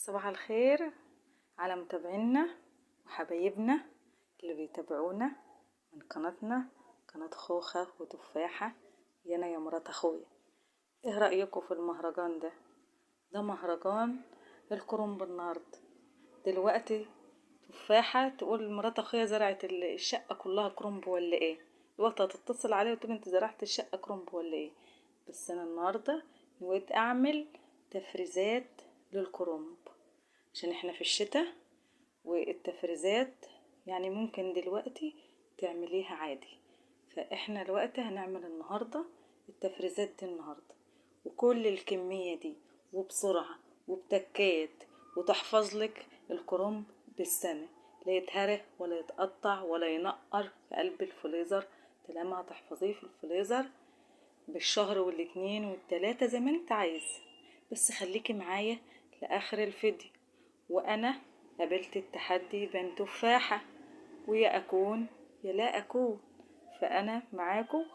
صباح الخير على متابعينا وحبايبنا اللي بيتابعونا من قناتنا، قناة خوخة وتفاحة. يانا يا مرات اخويا، ايه رأيكم في المهرجان ده؟ ده مهرجان الكرنب النهارده. دلوقتي تفاحة تقول مرات اخويا زرعت الشقة كلها كرنب ولا ايه؟ الوقت هتتصل عليا وتقول انت زرعت الشقة كرنب ولا ايه؟ بس انا النهارده نويت اعمل تفريزات للكرنب عشان احنا في الشتاء، والتفريزات يعني ممكن دلوقتي تعمليها عادي. فاحنا الوقت هنعمل النهارده التفريزات دي النهارده، وكل الكمية دي وبسرعة وبتكات، وتحفظ لك الكرنب بالسنة، لا يتهرى ولا يتقطع ولا ينقر في قلب الفريزر. طالما هتحفظيه في الفريزر بالشهر والاتنين والتلاتة زي ما انت عايز. بس خليكي معايا لآخر الفيديو. وانا قابلت التحدي بين تفاحة، ويا اكون يا لا اكون، فانا معاكم.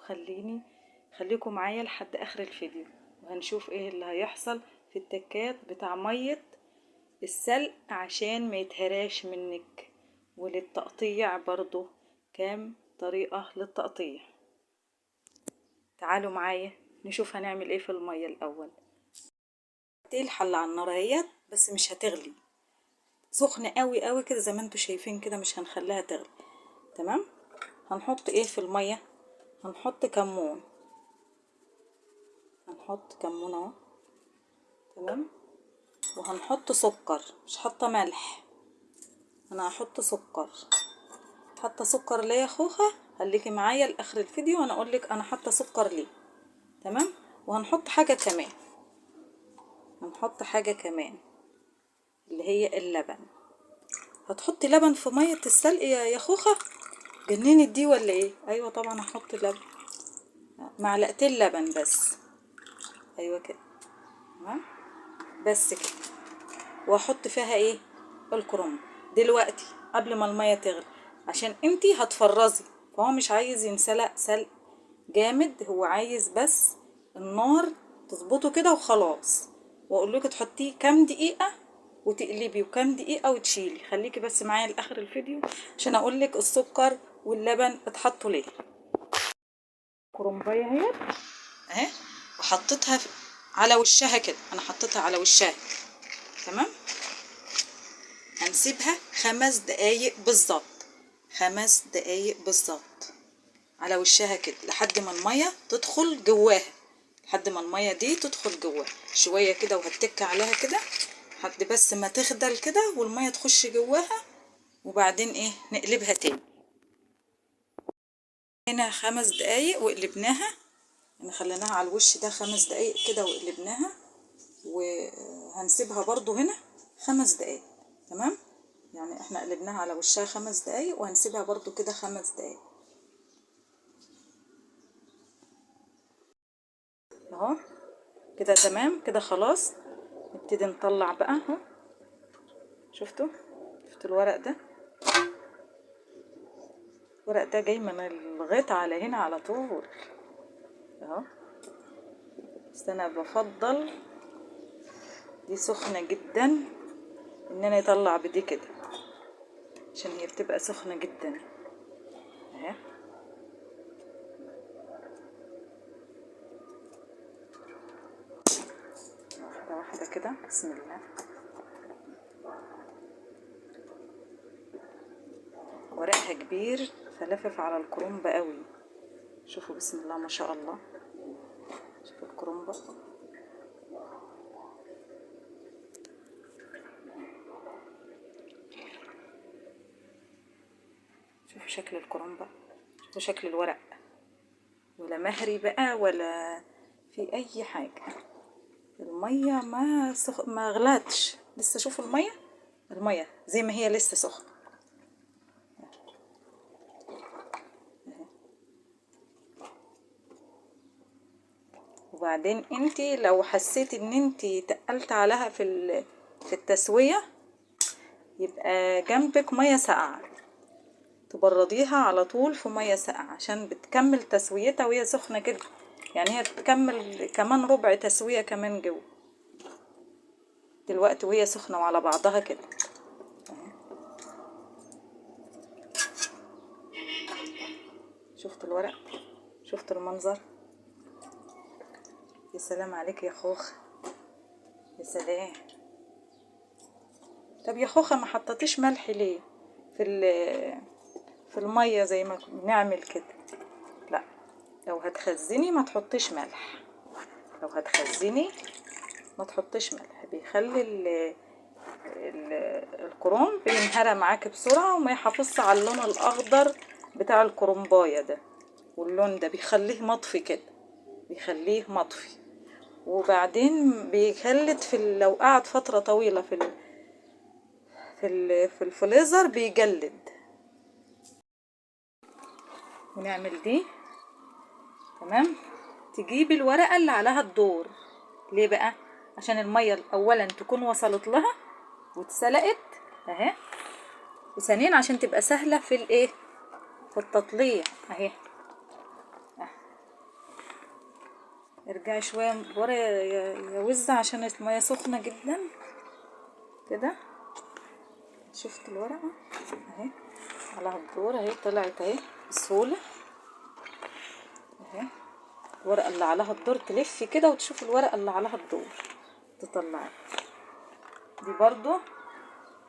خليكم معايا لحد اخر الفيديو، وهنشوف ايه اللي هيحصل في التكات بتاع مية السلق عشان ما يتهراش منك، وللتقطيع برضو كام طريقة للتقطيع. تعالوا معايا نشوف هنعمل ايه في المية الاول. دي الحلة على النار اهيت، بس مش هتغلي، سخنة قوي قوي كده زي ما انتوا شايفين كده، مش هنخليها تغلي. تمام. هنحط ايه في المية؟ هنحط كمون، هنحط كمون اهو. تمام. وهنحط سكر، مش حاطه ملح، انا هحط سكر. حاطه سكر ليه يا خوخه؟ خليكي معايا لاخر الفيديو وانا اقول لك انا حاطه سكر ليه. تمام. وهنحط حاجة كمان، هنحط حاجة كمان اللي هي اللبن. هتحطي لبن في مية السلق يا خوخه؟ جننت دي ولا ايه؟ ايوه طبعا هحط لبن، معلقتين لبن بس. ايوه كده. تمام بس كده. واحط فيها ايه؟ الكرنب دلوقتي قبل ما المية تغلي، عشان انتي هتفرزي، فهو مش عايز ينسلق سلق جامد، هو عايز بس النار تظبطه كده وخلاص. واقول لك تحطيه كام دقيقة وتقلبي، وكام دقيقة وتشيلي. خليكي بس معايا لاخر الفيديو عشان اقول لك السكر واللبن اتحطوا ليه. كرنبايه اهي اهي، وحطيتها على وشها كده، انا حطيتها على وشها. تمام. هنسيبها 5 دقايق بالظبط، 5 دقايق بالظبط على وشها كده، لحد ما المية تدخل جواها، لحد ما المية دي تدخل جواها شوية كده، وهتك عليها كده لحد بس ما تخدل كده والمية تخش جواها، وبعدين ايه نقلبها تاني. هنا 5 دقايق وقلبناها، يعني خليناها على الوش ده 5 دقايق كده وقلبناها، وهنسيبها برضو هنا 5 دقايق. تمام. يعني احنا قلبناها على وشها 5 دقايق وهنسيبها برضو كده 5 دقايق اهو كده. تمام كده خلاص. نبتدي نطلع بقى اهو. شفتوا الورق ده؟ الورق ده جاي من الغيط على هنا على طول اهو. بس انا بفضل دي سخنة جدا ان انا اطلع بدي كده، عشان هي بتبقى سخنة جدا اهي. واحدة واحدة كده، بسم الله. ورقها كبير فلفف على الكرنب قوي. شوفوا بسم الله ما شاء الله، شوفوا الكرنبة. شوفوا شكل الكرنبة، شوفوا شكل الورق، ولا مهري بقى ولا في اي حاجة. المية ما غلتش لسه. شوفوا المية، المية زي ما هي لسه سخنة. وبعدين انتي لو حسيتي ان انتي تقلت عليها في التسوية، يبقى جنبك مية ساقعة، تبرديها على طول في مية ساقعة عشان بتكمل تسويتها وهي سخنة كده. يعني هي بتكمل كمان ربع تسوية كمان جوه. دلوقتي وهي سخنة وعلى بعضها كده. شفت الورق؟ شفت المنظر؟ يا سلام عليك يا خوخ، يا سلام. طب يا خوخه ما حطيتيش ملح ليه في المية زي ما بنعمل كده؟ لا، لو هتخزني ما تحطيش ملح، لو هتخزني ما تحطيش ملح، بيخلي الكرنب بينهرى معاك بسرعة وما يحافظش على اللون الاخضر بتاع الكرنبايه ده، واللون ده بيخليه مطفي كده، بيخليه مطفي. وبعدين بيخلد في لو قعد فترة طويلة في الفريزر بيجلد. ونعمل دي تمام. تجيب الورقة اللي عليها الدور، ليه بقى؟ عشان المية اولا تكون وصلت لها واتسلقت اهي، وثانيا عشان تبقى سهلة في الايه، في التطليع اهي. ارجعي شوية ورا يا وزه عشان المية سخنة جدا كده. شفت الورقة اهي على الدور اهي، طلعت اهي بسهولة اهي. الورقة اللي عليها الدور تلفي كده وتشوف الورقة اللي عليها الدور تطلعي. دي برضو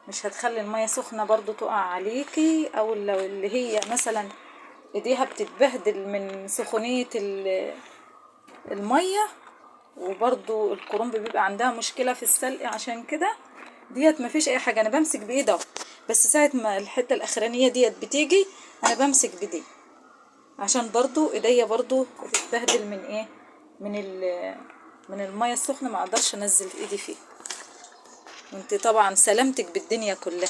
مش هتخلي المية سخنة برضو تقع عليكي، او لو اللي هي مثلا ايديها بتتبهدل من سخونيه المية، وبرضو الكرنب بيبقى عندها مشكلة في السلق، عشان كده ديت مفيش اي حاجة. انا بمسك بايدي اهو، بس ساعة ما الحتة الاخرانية ديت بتيجي انا بمسك بدي، عشان برضو ايديا برضو بتتبهدل من ايه، من المية السخنة، ما اقدرش انزل ايدي فيه. وانت طبعا سلامتك بالدنيا كلها.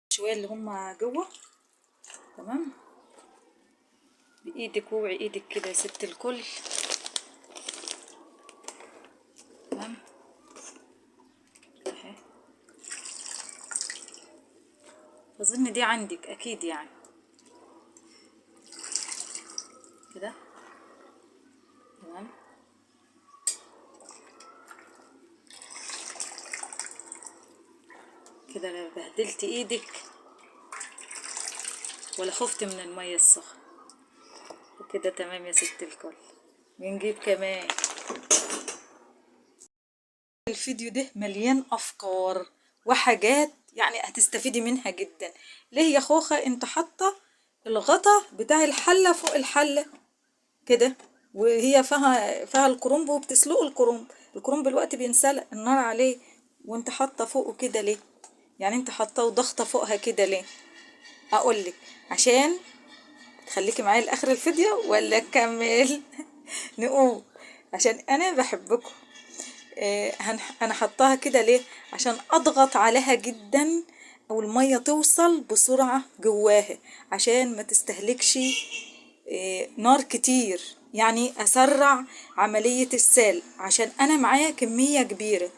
شوية اللي هم جوه تمام، بايدك ووعي ايدك كده يا ست الكل. تمام اهي، اظن دي عندك اكيد يعني كده. تمام كده، لا بهدلتي ايدك ولا خفت من المية السخنة وكده. تمام يا ست الكل. بنجيب كمان الفيديو ده مليان افكار وحاجات يعني هتستفيدي منها جدا. ليه يا خوخه انت حاطه الغطا بتاع الحلة فوق الحلة كده، وهي فيها الكرنب وبتسلقوا الكرنب، الكرنب الوقت بينسلق النار عليه، وانت حاطه فوقه كده ليه؟ يعني انت حاطاه وضغطه فوقها كده ليه؟ اقولك عشان تخليكي معايا لاخر الفيديو ولا اكمل؟ نقوم عشان انا بحبكم. انا حطاها كده ليه؟ عشان اضغط عليها جدا او المية توصل بسرعة جواها، عشان ما تستهلكش نار كتير، يعني اسرع عملية السلق عشان انا معايا كمية كبيرة.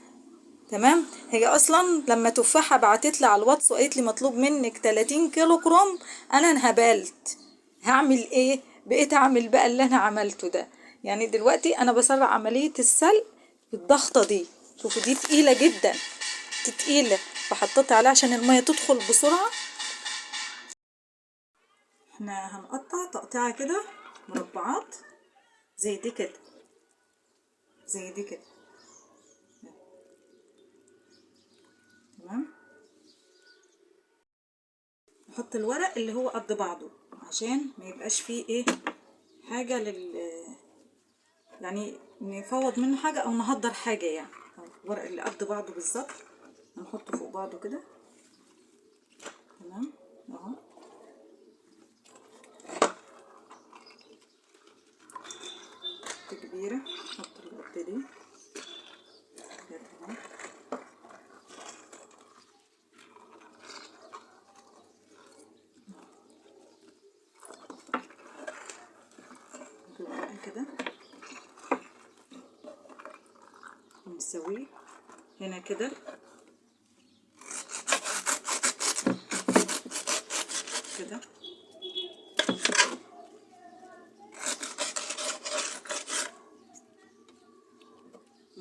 تمام. هي اصلا لما تفاحة بعتت لي على الواتس وقالت لي مطلوب منك 30 كيلو كرنب، انا انهبلت، هعمل ايه؟ بقيت اعمل بقى اللي انا عملته ده. يعني دلوقتي انا بسرع عملية السلق بالضغطه دي. شوفوا دي تقيلة جدا، دي تقيلة، فحطيت عليها عشان المية تدخل بسرعة. احنا هنقطع تقطيعه كده مربعات زي دي كده، زي دي كده. تمام. نحط الورق اللي هو قد بعضه عشان ما يبقاش فيه ايه حاجة يعني نفوض منه حاجة او نهدر حاجة. يعني الورق اللي قد بعضه بالظبط هنحطه فوق بعضه كده. تمام اهو. كبيرة نحط القد دي كده. تمام. كده ونسويه هنا كده. كده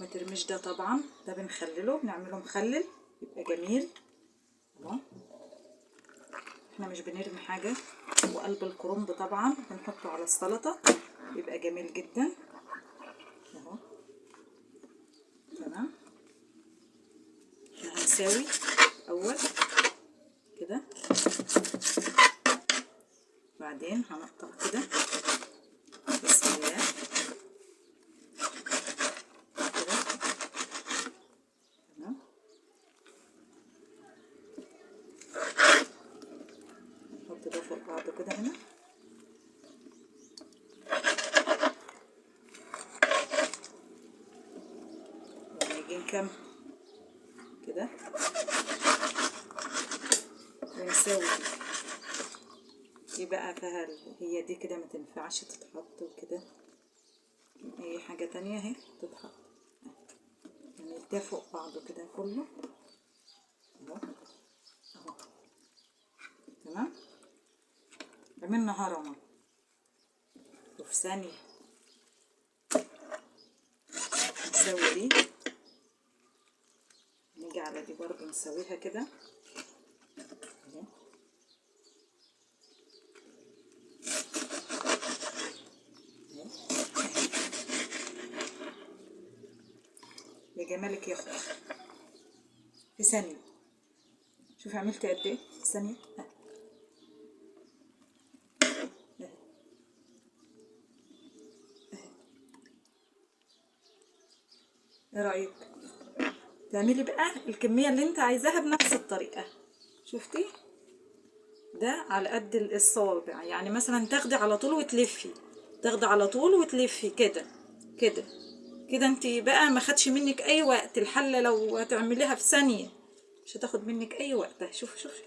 ما ترميش ده طبعا، ده بنخلله، بنعمله مخلل يبقى جميل اهو. احنا مش بنرمي حاجة. وقلب الكرنب طبعا بنحطه على السلطة يبقى جميل جدا اهو. تمام. احنا هنساوي اول كده، بعدين هنقطع كده، بسم الله كده. تمام. نحط ده فوق بعضه كده هنا. ونيجي نكمل كده ونساوي دي بقى فيها هي دي كده ما تنفعش تتحط وكده، اي حاجة تانية اهي تتحط، يعني ده فوق بعضه كده كله اهو اهو. تمام. عملنا هرمة وفي ثانية نسوي دي، نيجي على دي برضو نسويها كده اهي. يا جمالك يا اختي، في ثانية. شوفي عملت قد ايه في ثانية. ايه رأيك؟ تعملي بقى الكمية اللي انت عايزاها بنفس الطريقة. شفتي ده على قد الصوابع، يعني مثلا تاخدي على طول وتلفي، تاخدي على طول وتلفي كده كده كده. انت بقى ما خدش منك اي وقت، الحلة لو هتعمليها في ثانية مش هتاخد منك اي وقت. شوفي شوفي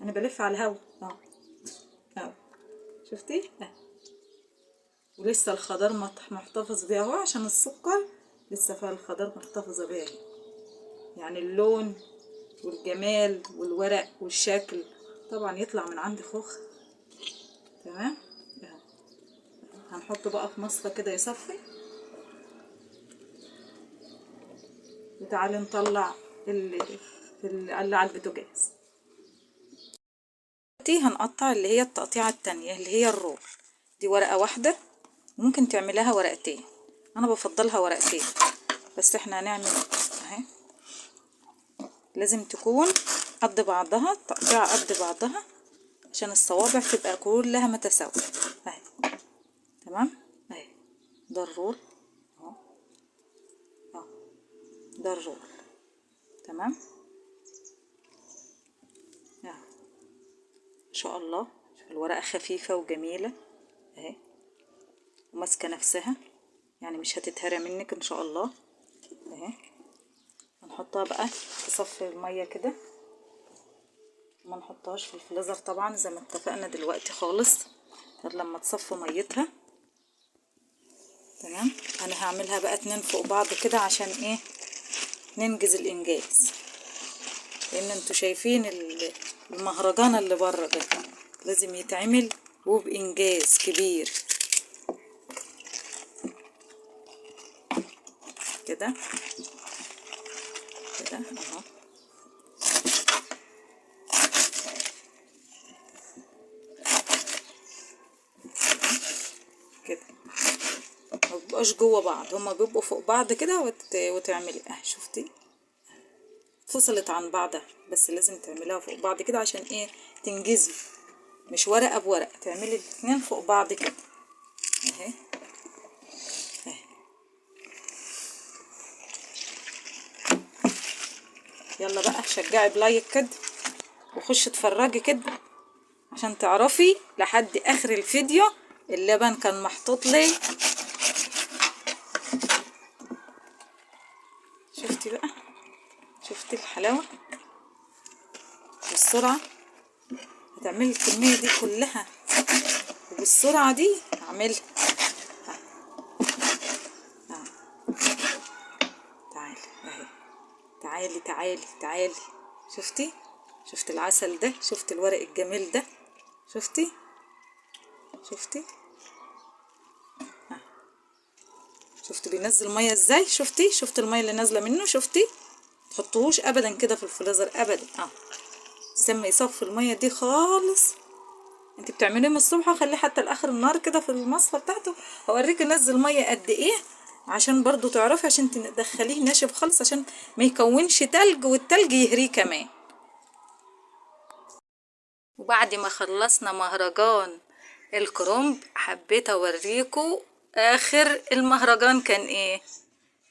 انا بلف على الهوا اهو. شفتي؟ ولسه الخضار محتفظ بيه اهو، عشان السكر لسه فيها الخضار محتفظة بيه، يعني اللون والجمال والورق والشكل طبعا يطلع من عند خوخ. تمام. هنحطه بقى في مصفى كده يصفي. وتعالي نطلع اللي على البوتاجاز. دلوقتي هنقطع اللي هي التقطيعة التانية اللي هي الرول. دي ورقة واحدة، ممكن تعملها ورقتين، انا بفضلها ورقتين، بس احنا هنعمل اهي. لازم تكون قد بعضها، التقطيعة قد بعضها عشان الصوابع تبقى كلها متساوية اهي. تمام اهي. ده الرول اهو، اهو ده الرول. تمام اهو ان شاء الله. شوف الورقة خفيفة وجميلة اهي، وماسكة نفسها، يعني مش هتتهرى منك ان شاء الله اهي. هنحطها بقى في صف المية كده، ما نحطهاش في الفريزر طبعا زي ما اتفقنا دلوقتي خالص، غير لما تصفي ميتها. تمام. انا هعملها بقى اتنين فوق بعض كده عشان ايه؟ ننجز الانجاز، لان انتوا شايفين المهرجان اللي بره ده لازم يتعمل وبانجاز كبير كده كده اهو. كده ما بيبقاش جوه بعض، هما بيبقوا فوق بعض كده وتعملي اهي. شفتي فصلت عن بعضها، بس لازم تعمليها فوق بعض كده عشان ايه؟ تنجزي، مش ورقة بورقة، تعملي الاتنين فوق بعض كده اهي اهي. يلا بقى شجعي بلايك كده، وخش اتفرجي كده عشان تعرفي لحد اخر الفيديو اللبن كان محطوط ليه. شفتي بقى؟ شفتي الحلاوة والسرعة؟ هتعملي الكمية دي كلها وبالسرعة دي هعملها. تعالي اهي، تعالي تعالي تعالي. شفتي؟ شفت العسل ده؟ شفت الورق الجميل ده؟ شفتي؟ شفتي؟ شفت بينزل مية ازاي؟ شفتي؟ شفت المية اللي نازله منه؟ شفتي؟ تحطوهوش ابدا كده في الفريزر ابدا. استنى يصفي المية دي خالص. انت بتعمليه من الصبح، خليه حتى لاخر النهار كده في المصفى بتاعته. هوريكي نزل مية قد ايه عشان برضو تعرفي، عشان تدخليه ناشف خالص عشان ما يكونش تلج والتلج يهريه كمان. وبعد ما خلصنا مهرجان الكرنب، حبيت اوريكم اخر المهرجان كان ايه.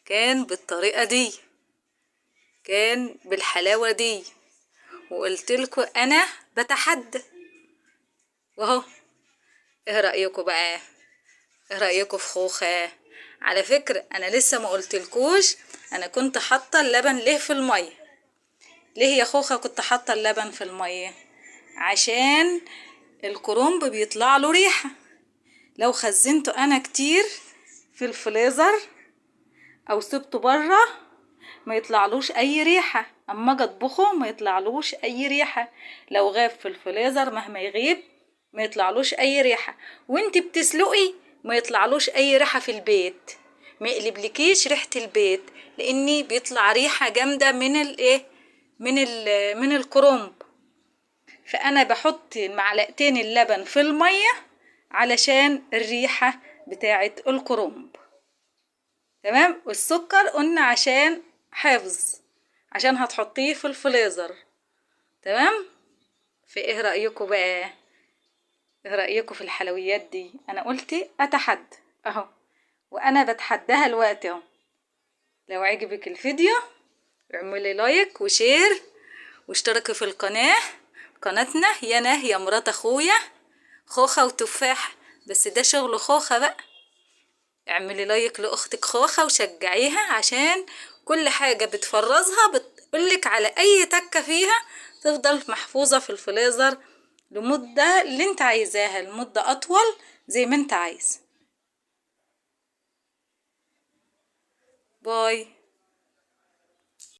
كان بالطريقة دي، كان بالحلاوة دي، وقلت لكم انا بتحدى. واهو ايه رأيكم بقى؟ ايه رأيكم في خوخة؟ على فكرة انا لسه ما قلتلكوش انا كنت حاطة اللبن ليه في المية. ليه يا خوخة كنت حاطة اللبن في المية؟ عشان الكرنب بيطلع له ريحة. لو خزنته انا كتير في الفريزر او سبته بره ما يطلعلوش اي ريحة، اما اجي اطبخه ما يطلعلوش اي ريحة. لو غاب في الفريزر مهما يغيب ما يطلعلوش اي ريحة، وانت بتسلقي ما يطلعلوش اي ريحة في البيت، ما يقلبلكيش ريحة البيت، لاني بيطلع ريحة جامدة من الايه، من الكرنب. فانا بحط معلقتين اللبن في المية علشان الريحة بتاعة الكرنب. تمام. والسكر قلنا عشان حفظ، عشان هتحطيه في الفريزر. تمام. في ايه رأيكم بقى؟ ايه رأيكم في الحلويات دي؟ انا قلت اتحدى اهو، وانا بتحداها الوقت اهو. لو عجبك الفيديو اعملي like و share واشتركي في القناة، قناتنا يا انا يا مرات اخويا خوخة وتفاحة، بس ده شغل خوخة بقى. اعملي like لاختك خوخة وشجعيها، عشان كل حاجة بتفرزها بتقولك على اي تكة فيها تفضل محفوظة في الفريزر لمدة اللي انت عايزاها، لمدة اطول زي ما انت عايز. باي.